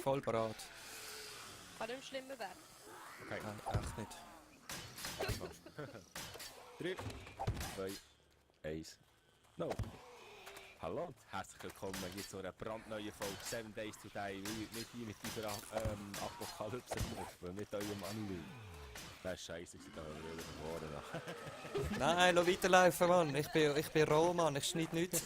Voll bereit. Kann nicht schlimmer werden. Okay. Echt nicht. 3, 2, 1. No. Hallo und herzlich willkommen hier zu einer brandneuen Folge 7 Days to Die. Nicht hier mit dieser Apokalypse, mit eurem Anliegen. Das ist scheiße, ich da wieder verloren. Nein, lass weiterlaufen, Mann. Ich bin roh, Mann. Ich schneide nichts.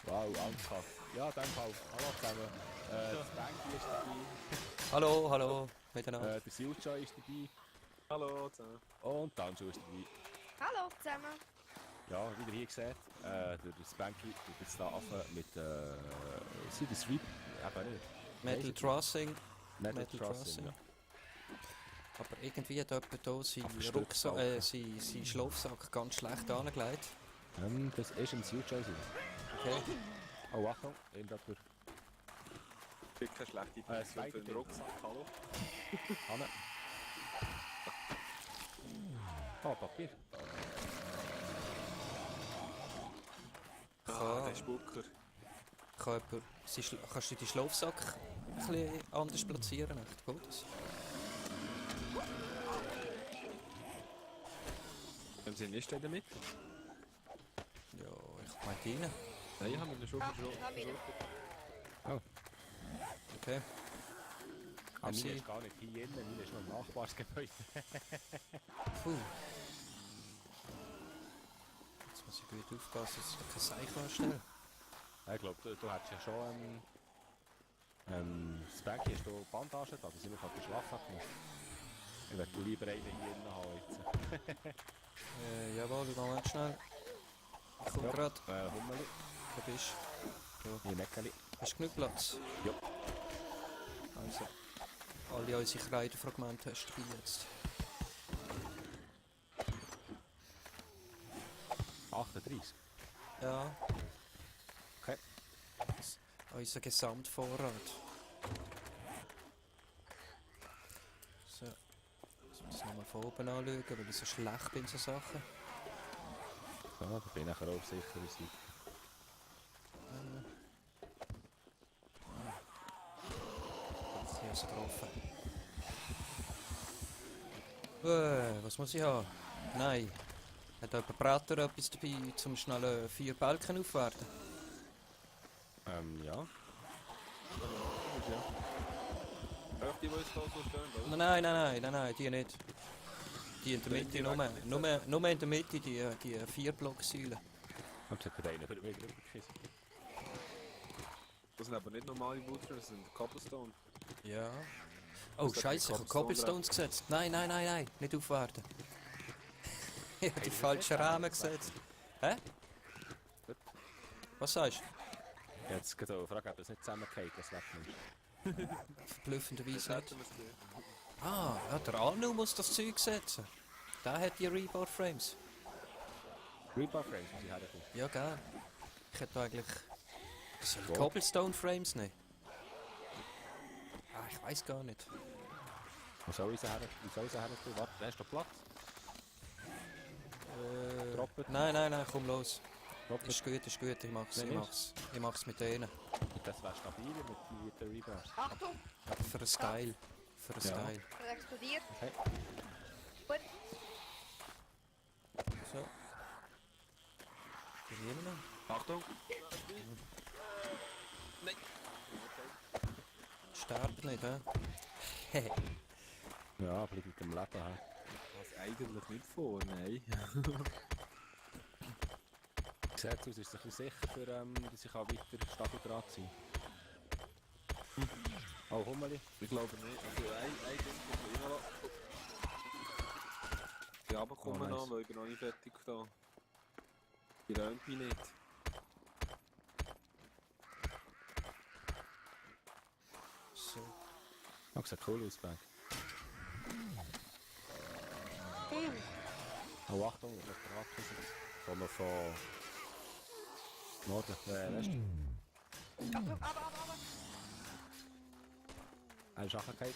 Wow, Angst gehabt. Ja, in dem Fall. Hallo zusammen. Das Banky ist dabei. Hallo, miteinander. Der Silja ist dabei. Hallo zusammen. Und der Anju ist dabei. Hallo zusammen. Ja, wie ihr hier seht, der Spanky tut jetzt da anfangen mit City Sweep. Eben nicht. Metal Trussing. Metal Metal Trussing, Trussing. ja. Aber irgendwie hat jemand hier seinen Stück seinen Schlafsack ganz schlecht angelegt. Das ist ein Silja. Okay. Oh, Achtung, irgendjemand. Bitte keine schlechte Idee Spike für den Rucksack, hallo. Hanne. Oh, Papier. Der Spucker. Kannst du den Schlafsack ein bisschen anders platzieren? Echt gut. Haben Sie nicht in der Mitte? Ja, ich meinte rein. Nein, ich habe mir schon hab ihn. Oh. Okay. Meine Sie- ist gar nicht hier innen, meine ist noch im Nachbarsgebäude. Puh. Jetzt muss ich gut aufpassen, dass ich kein Zeichen anstelle. Ich glaube, du hättest ja schon Spanky, hast du Bandagen da, dass ich mich auf den Schlafsack gemacht. Ich würde lieber einen hier innen haben jetzt. Jawohl, Moment schnell. Ich komme gerade. Hummeli, Wo bist du? hier Meckeli. Hast du genug Platz? Ja. Also, alle unsere Kreiderfragmente hast du dabei jetzt. 38. Ja. Okay. Unser Gesamtvorrat. So. Jetzt muss ich nochmal von oben anschauen, weil ich so schlecht bin in so Sachen. Ja, da bin ich nachher auf sicherer Seite. Ich habe sie getroffen. Was muss ich haben? Nein. Hat jemand Brater etwas dabei, um schnell 4 Balken aufzuwerten? Ja. Auch die uns da so stehen, oder? Nein, die nicht. Die in der Mitte, nur in der Mitte, die 4 Blocksäulen. Und jetzt hat einer über mich drüber geschissen. Das sind aber nicht normale Booster, das sind Cobblestone. Ja. Oh, Was hat Scheiße, ich die habe Cobblestones gesetzt. Nein, nicht aufwarten. Ich habe die falschen Rahmen gesetzt. Hä? Was sagst du? Jetzt geht es Frage, ob es nicht zusammengeht, das wegnimmst. Verblüffenderweise nicht. Hätten wir es gesehen. Ja, der Anu muss das Zeug setzen. Der hat die Rebar-Frames. Rebar Frames, wo sie herkommen. Ja, gell. Ich hätte eigentlich... Soll ich Wo? Cobblestone-Frames nehmen? Ah, ich weiß gar nicht. Wo soll ich sie her? Wie soll ich sie her tun? Warte, hast du Platz? Droppen. Nein, komm los. Droppen. Ist gut, ich mach's, Nein, ich nicht. mach's. Ich mach's mit denen. Das wäre stabiler mit den Rebars. Achtung, Für den Style. Für den Ja. Style. er explodiert. Okay. Gut. So. Bin ich immer noch? Achtung! Sterben nicht, hä? Hehe. Ja, bleibt mit dem Leben. He. Das eigentlich nicht vor, nein. Sieht aus, ist es ein bisschen sicher, für, dass ich auch weiter stabil dran sein. Oh, Hummeli. Ich glaube nicht. Also ein Ding ist immer noch. Die runterkommen Oh, nice. noch, weil ich noch nicht fertig da. Die räumt mich nicht. So. Oh, sieht cool aus, Bank. Oh, Achtung, das ist der Haken. Kommen wir von Norden, Westen. Achtung, aber. Ein Schachigkeit.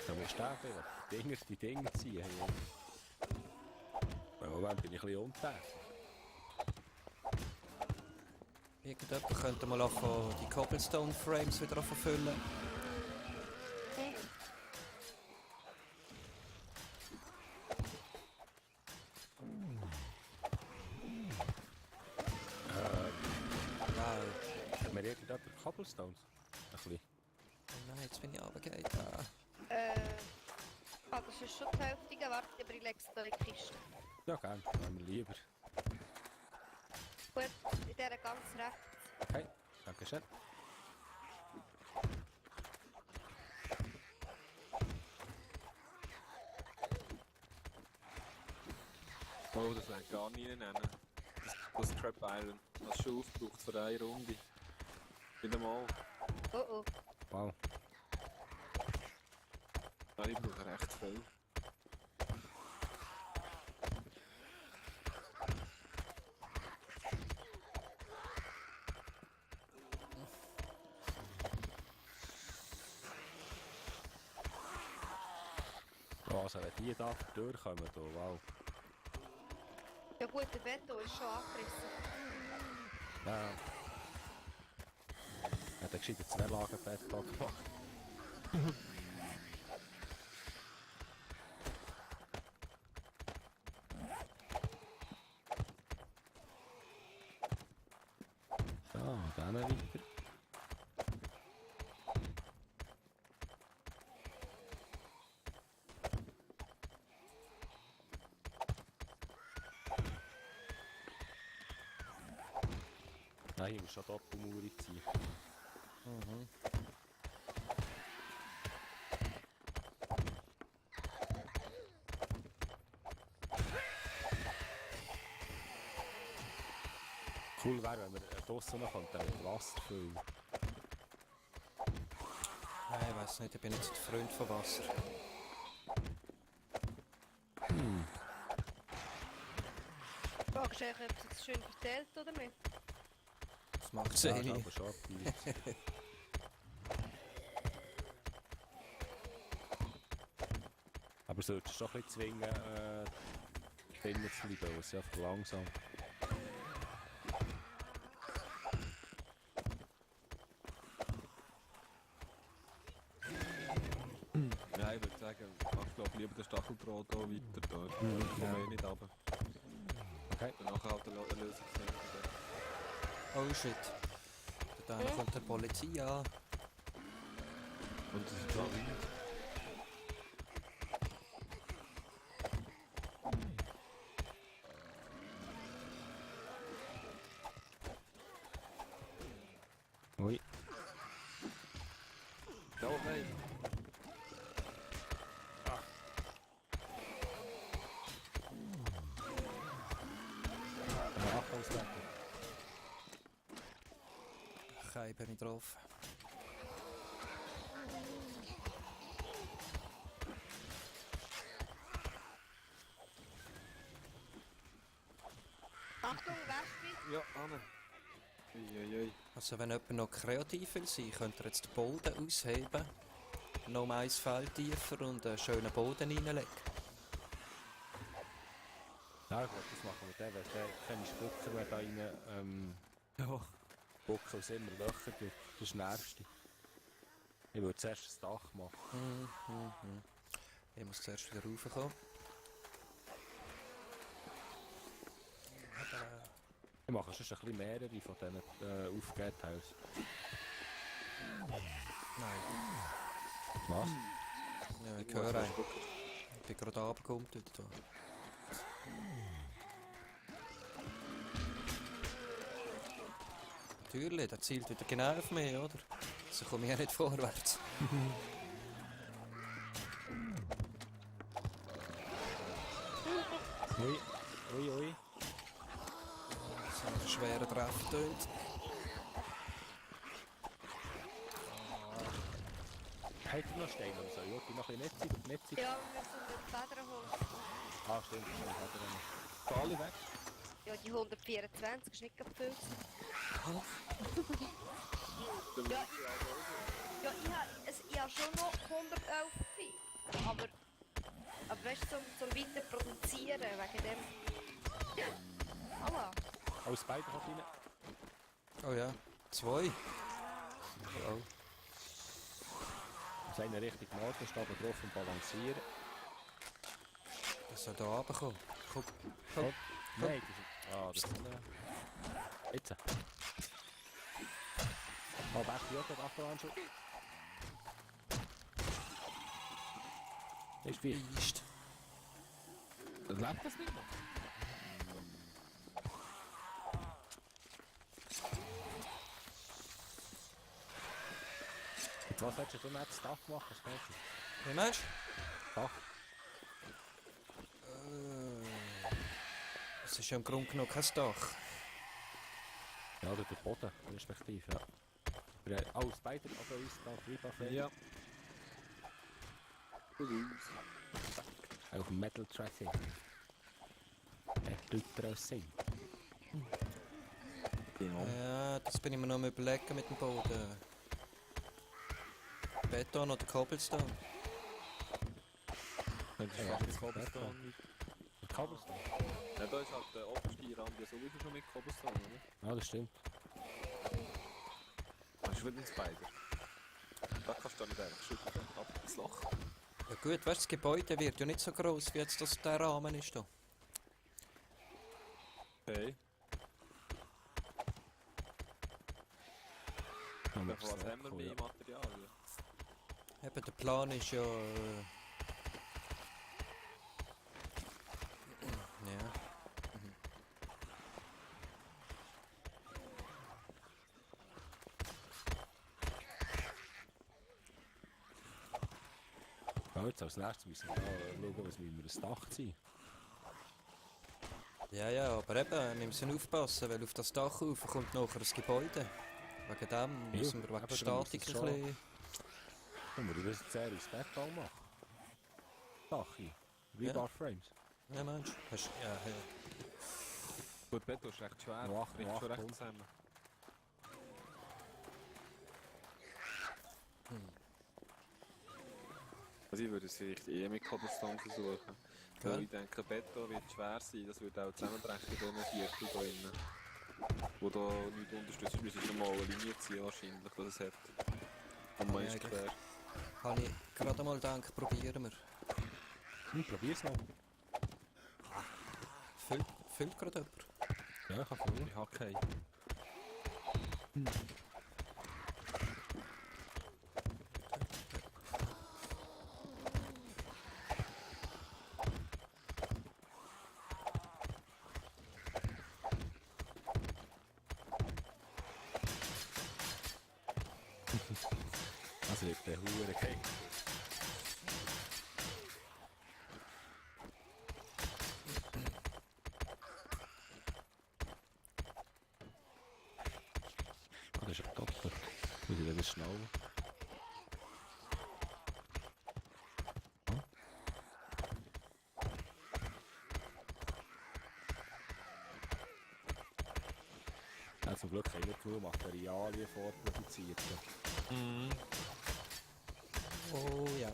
Da musst du sterben, die Dinger ziehen. Moment bin ich ein bisschen untätig. Irgendjemand könnte mal anfangen, die Cobblestone Frames wieder füllen. Wow. Hat mir irgendjemand Cobblestones? Ein bisschen. Oh nein, jetzt bin ich runtergefallen. Das ist schon die Hälfte. Warte, aber ich lege es da in die Kiste. Ja, gerne. Wollen wir lieber. Gut, in dieser ganz rechts. Okay, danke schön. Oh, das will ich gar nicht nennen. Das Trap Iron. Das ist schon aufgebraucht für eine Runde. Wieder mal. Oh oh. Wow. Nein, ich brauche recht viel. Also, wenn die da durchkommen, da, wow. Ja gut, der Beton ist schon angerissen. Ja. Hat er gescheiter 2 Lagen Beton gemacht. So, dann weiter. Nein, ich muss schon Doppelmauer ziehen. Mhm. Cool wäre, wenn wir draussen noch mit Wasser füllen. Nein, ich weiß nicht, ich bin nicht so der Freund von Wasser. Fragst du eigentlich, ob es jetzt schön verteilt oder nicht? Das macht Ja, Seli. aber schon etwas. Aber solltest du schon ein bisschen zwingen, drinnen zu bleiben, weil es ist einfach langsam. Ja, ich würde sagen, ich glaube lieber den Stacheldraht hier weiter da. Ich komme nicht runter. Okay. Danach halt eine Lösung finden. Oh shit. Dann kommt die Polizei an. Und das ist schon weit. Ui. Ja, nein. Achtung, Okay, bin ich drauf. Achtung, Wespe! Ja, Anne. Uiuiui. Also wenn jemand noch kreativ will sein, könnte er jetzt den Boden ausheben, noch um ein Feld tiefer und einen schönen Boden reinlegen. Ja gut, das machen wir dann, wenn der keine Spucker mehr da rein Ja. spucken aus immer Löcher durch. Das ist das Nervste. Ich würde zuerst das Dach machen. Ich muss zuerst wieder raufkommen. Ich mache sonst ein bisschen mehrere von diesen aufgegebenen Hälsen. Nein, Was? ja, ich höre einen. Ich bin gerade runtergekommen. Natürlich, der zielt wieder genau auf mich, oder? So komme ich ja nicht vorwärts. Ui, ui, ui. Das hat einen schweren Treff tönt. Habt ihr noch Steine oder so? Ja, die noch ein bisschen Netzig. Ja, wir müssen die Federn holen. Ah, stimmt, das ist alle weg. Ja, die 124 ist nicht gerade viel. Ja, ich habe schon noch 111 Feet. Aber weißt du, zum weiter produzieren, wegen dem... Aua. Oh, Spider kommt rein. Oh ja, 2. Oh. Das ist einer richtig Morgen, steht da drauf und balancieren. Das soll da runterkommen. Guck. Oh. Nein, das ist... Ah, das ist eine... Jetzt. Oh, Becky, ja, der Avalanche. Ist wie... Ist. Lebt das nicht noch? Und was hättest du nicht das Dach machen? Was meinst du? Wie meinst Dach? du? Es ist ja im Grunde genommen kein Dach. Ja, oder der Boden, respektive, ja. Oh, Spider, aber uns da Freebuff. Ja. Auf Metal Dressing. Metal Dressing. Genau. Ja, das bin ich mir noch am überlegen mit dem Boden. Beton oder Cobblestone? Das ist Ja, fast das mit ist Cobblestone. Cobblestone? Ja, da ist halt der oberste Rand ja sowieso schon mit Cobblestone, oder? Ja, das stimmt. Das ist wieder ein Spider. Da kannst du nicht einfach schütteln, ab ins Loch. Ja gut, weißt du, das Gebäude wird ja nicht so groß wie jetzt das der Rahmen ist da. Okay. Ja, Für was haben wir mehr Materialien? Eben, der Plan ist ja... ja. Ja, jetzt als nächstes müssen wir da schauen, was wir das Dach ziehen. Ja, ja, aber eben, wir müssen aufpassen, weil auf das Dach rauf kommt nachher das Gebäude. Wegen dem müssen wir wegen der Statik ein bisschen... Dann muss ich das jetzt eher aus Beton machen. Dach hier. Rebar Frames. Ja, meinst du? Ja, ja. Gut, Beton ist recht schwer. Noch acht- Bricht noch schon recht 800. zusammen. Also ich würde es vielleicht mit Cobblestone versuchen. Gell? Weil ich denke, Beton wird schwer sein, das wird auch zusammenbrechen in diesen Viertel hier innen. Wo da nichts unterstützt, müssen schon mal eine Linie ziehen wahrscheinlich, dass es hat. Und man Ja, ist eigentlich. quer. Habe ich gerade mal gedacht, probieren wir. Probier's noch. Füllt gerade jemand? Ja, ich kann füllen. Ich habe keine. Also wird der Hure kein. Ah, das ist ja doppelt. Muss ich das schnell? Ja, zum Glück haben wir nicht genug Materialien vorproduziert. Oh ja.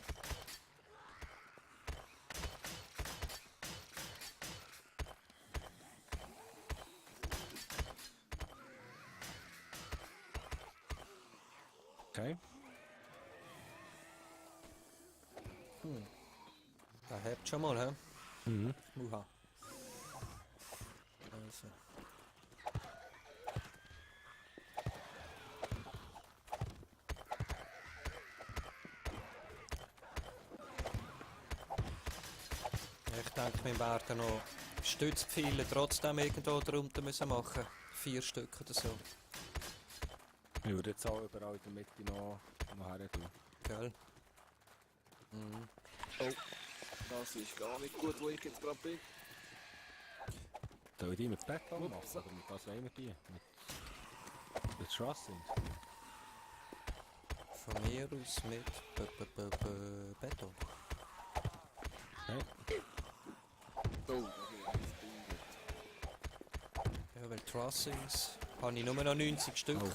Okay. Da habt schon mal, hä? Mhm. Uha. Also. Ich denke, wir werden noch Stützpfeile trotzdem irgendwo drunter müssen machen. 4 Stück oder so. Ich würde jetzt auch überall in der Mitte noch her tun. Gell? Mhm. Das ist gar nicht gut, wo ich jetzt gerade bin. Soll ich die mit Beton machen? Ups. Oder mit was wollen wir die? Mit Trussing? Von mir aus mit Beton. Okay. Oh, das ist Ja, weil Trussings habe ich nur noch 90 Stück. Oh.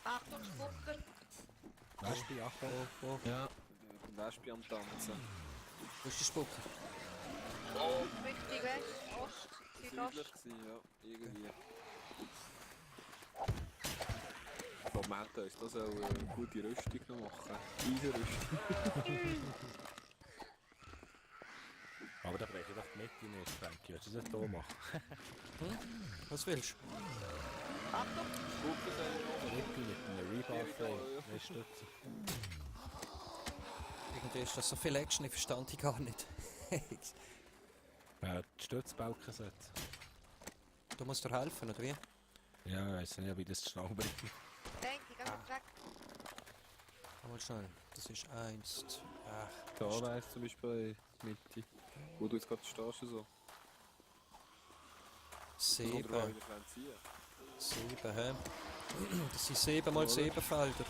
Achtung, Spucker. Wespe, Achtung. Oh, Wespe am Tanzen. wo ist der Spucker? Richtig weg. West, Ost, Südlich Südost. gewesen, ja, irgendwie. Von Meta ist das auch eine gute Rüstung noch machen. Eisenrüstung. Aber da breche ich doch die Mitte nicht, Frankie. Willst du das nicht hier machen? Was willst Achtung! Guck, das Die Mitte mit einem Rebar-Frame. Eine Stütze. du? Irgendwie ist das so viel Action, ich verstand die gar nicht. Die Stützbalken setzen. Du musst dir helfen, oder wie? Ja, ich weiss nicht, wie das zustande bringt. Denk, ich geh jetzt weg. Mal schnell. Das ist 1, 2, Da wäre es zum Beispiel die Mitte. Wo du jetzt gerade stehst, so. 7. Oder auch wieder ziehen. 7, hä? Das sind 7 mal 7 Felder.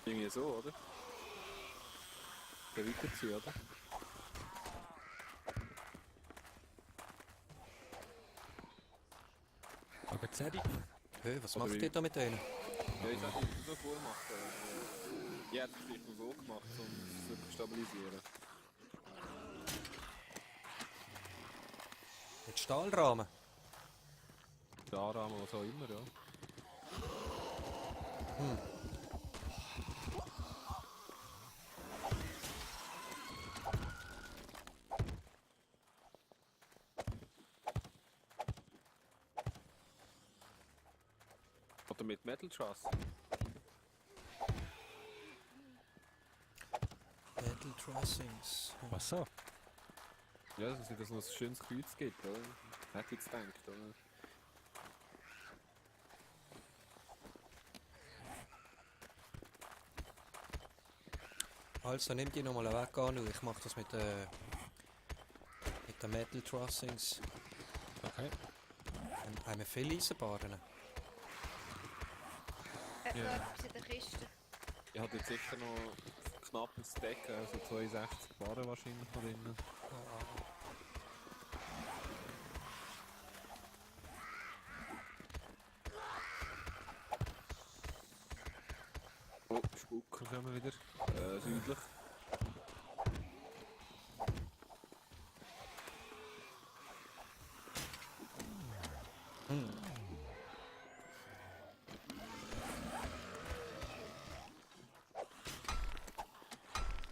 Irgendwie so, oder? Der weiterziehen, oder? Aber die Serie? Hey, was Oder macht wie? ihr da mit denen? Ja, ich sag, ich muss so vormachen. Ich hätte es vielleicht noch so gemacht, um es wirklich zu stabilisieren. Mit Stahlrahmen? Der Anrahmen, was auch immer, ja. Oder mit Metal Truss. Metal Trussings. Was so? Ja, dass es noch ein schönes Kreuz gibt, oder? Hätte ich jetzt gedacht, oder? Also nimm die nochmal weg an, ich mach das mit den Metal Trussings. Okay. Haben wir viele Eisenbahnen? Hat noch Ja. etwas in der Kiste? Ich hatte jetzt sicher noch knapp ein Stack, also 62 Waren wahrscheinlich noch drin. Oh, Spuck, kommen wir wieder. Südlich.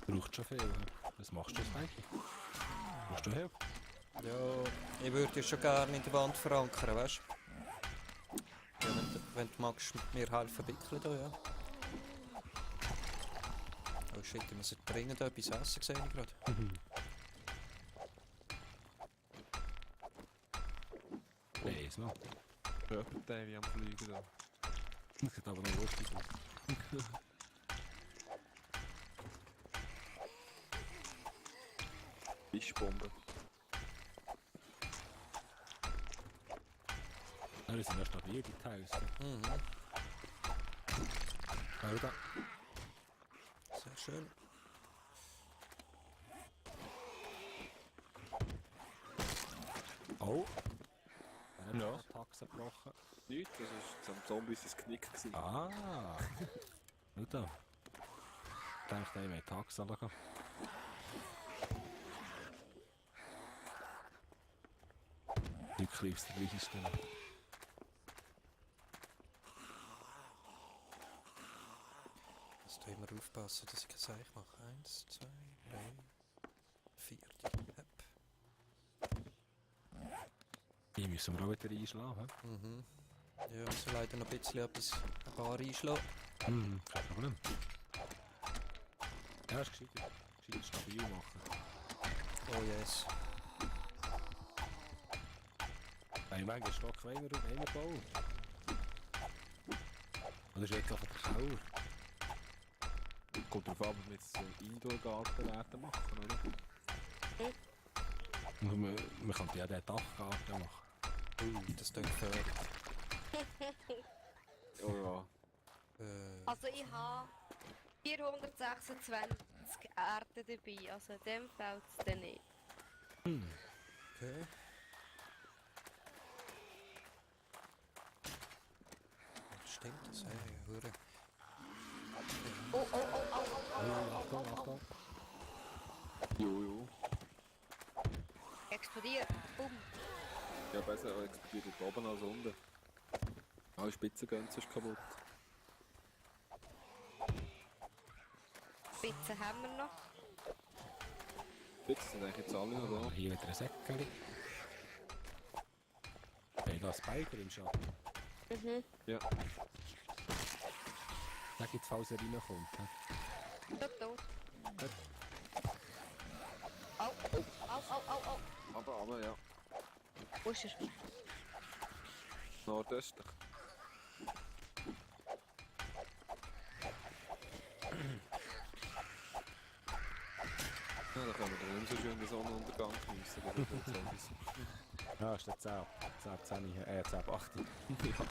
Braucht schon viel. Hä? Was machst du jetzt eigentlich? Brauchst du Hilfe? Ja, ich würde dich schon gerne in der Wand verankern, weißt du? Ja, wenn du magst mir helfen wickeln da, ja. Oh shit, ich muss jetzt dringend etwas essen, sehe ich gerade. Weiss noch. Körperteile wie am Fliegen da. Das sieht aber noch lustig aus. Fischbombe. Ja, das sind ja stabil, die Teils. Mhm, Schau da. sehr schön. Oh. Er Ja. hat die Taxe gebrochen. Nichts, das war jetzt am Zombies das Knick. Gewesen. Ah. Schau da. Ich dachte, ich möchte Taxe anschauen. Wirklich aufs gleiche Stelle. Jetzt tun wir aufpassen, dass ich kein Seich mache. 1, 2, 3, 4. Hep. Hier müssen wir auch wieder einschlagen. Mhm. Ja, wir müssen leider noch ein bisschen ein paar einschlagen. Kein Problem. Ja, ist gescheiter. Gescheiter stabil machen. Oh yes. Wenn ich manchmal Stock kleiner und einer bauen. Oder ist jetzt einfach der Keller? Kommt darauf an, ob wir jetzt so Indoor-Garten werden machen, oder? Und man kann ja den Dachgarten machen. Das klingt gefährlich. Oh Also ich habe 426 Erden dabei, also in dem fällt es dann nicht. Okay. Stimmt das? Hey, Hure. explodiert. Bumm. Ja, besser explodiert dort oben als unten. Alle Spitzen gehen sonst kaputt. Spitzen haben wir noch. Spitzen sind eigentlich jetzt alle noch da. Hier wieder ein Säckchen. Hey, da Spiker im Schatten. Mhm. Ja. Sag jetzt, falls er reinkommt. He? Tot. Au, au. Aber, ja. Wo ist er? Nordöstlich. Ja, da können wir dann nicht so schön den Sonnenuntergang geniessen. Das ist jetzt etwas. Ja, ist der 10. 10, 8. Ja.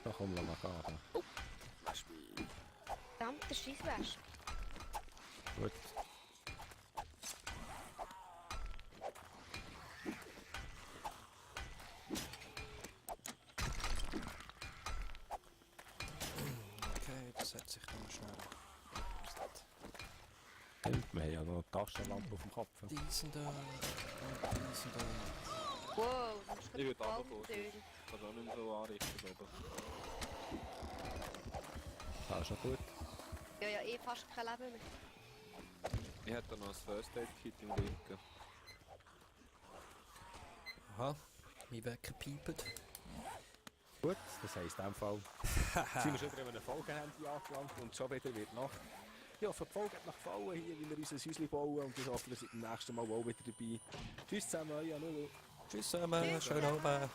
Da komm, lass mal gehen. Verdammte Scheisswäsche. Gut. Okay, das setze ich dann schnell. Stimmt, wir haben ja noch eine Taschenlampe auf dem Kopf. Die sind da. Und die sind da. Wow, das ist Ich würde gerade runterkommen. Baumtöne. Kannst auch nicht mehr so anrichten, aber. Das ist schon gut. Ja, fast kein Leben mehr. Ich hätte noch ein First Aid Kit im Rücken. Aha, mein Wecker piept. Gut, das heisst in dem Fall sind wir schon wieder in einem Folgenhandy angelangt und schon wieder wird Nacht. Ich hoffe, die Folge hat noch gefallen, hier, wie wir unser Häuschen bauen und ich hoffe, ihr seid beim nächsten Mal auch wieder dabei. Tschüss zusammen, euer Lulu. Tschüss zusammen, Tschüss schönen zusammen. Abend.